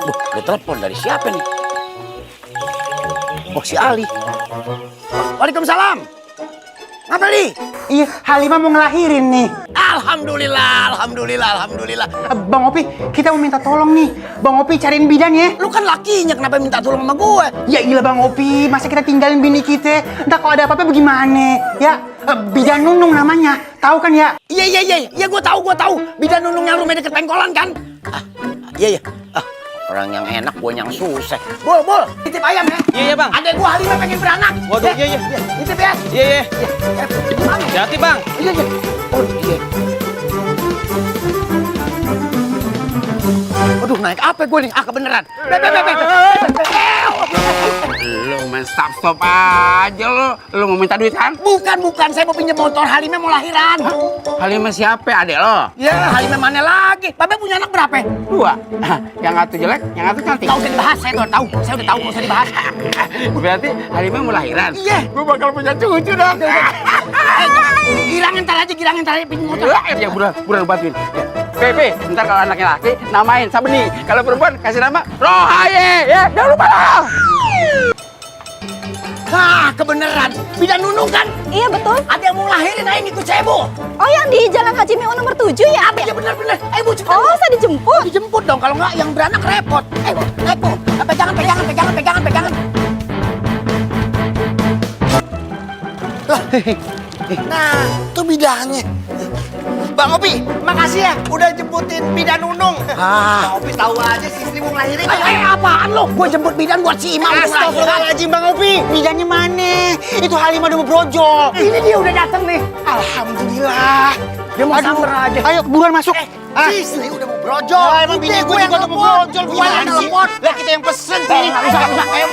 Ada telepon dari siapa nih? Oh, si Ali. Waalaikumsalam. Ngapa nih? Iya, Halimah mau ngelahirin nih. Alhamdulillah. Bang Opi, kita mau minta tolong nih. Bang Opi cariin bidan ya. Lu kan lakinya, kenapa minta tolong sama gue? Ya iyalah Bang Opi, masa kita tinggalin bini kita? Entah kalau ada apa-apa bagaimana? Ya, bidan Nunung namanya. Tahu kan ya? Iya, gue tahu. Bidan Nunung yang rumah deket pengkolan kan? Iya. Orang yang enak, gue yang susah. Bol, titip ayam ya? Iya, Bang. Adek gue Halimah pengen beranak. Waduh, iya. Titip ya? Iya. Gimana? Hati, Bang. Iya. Oh, iya. Aduh, naik apa gue nih? Kebeneran. Lu main stop aja lu mau minta duit kan? Bukan. Saya mau pinjam motor. Halimah mau lahiran. Halimah siapa adek lo? Ya, Halimah mana lagi? Babe punya anak berapa? 2. Yang satu jelek, yang satu cantik. Nggak usah dibahas, saya udah tahu, nggak usah dibahas. Berarti Halimah mau lahiran? Iya. Gue bakal punya cucu dong. Girangin ntar aja pinjam motor. Ya buruan bantuin. Pepe, ntar kalau anaknya laki namain Sabeni. Kalau perempuan kasih nama Rohaye. Ya, jangan lupa loh. Kebeneran. Bidan Nunung kan? Iya betul. Ada yang mau lahirin, ayo ikut saya, Bu. Oh yang di Jalan Haji Miun nomor 7 ya? Iya bener. Ayo, Bu, cepetan. Oh saya dijemput. Dijemput dong, kalau nggak yang beranak repot. Ayo, naik, Bu. Pegangan. Nah, itu bidannya. Bang Opi, makasih ya udah jemputin bidan Nunung. Bang Opi tahu aja si istri mau ngelahirin. Ayo, apaan lo? Gue jemput bidan buat si Imam. Astagfirullahaladzim Bang Opi, bidannya mana? Itu Halimah udah mau brojol. Ini dia udah dateng nih. Alhamdulillah. Dia mau samper aja. Ayo buruan masuk. Si istri udah mau brojol. Emang bini gue juga udah mau brojol. Gimana sih? Lah kita yang pesen sih. Nggak usah. Ayo.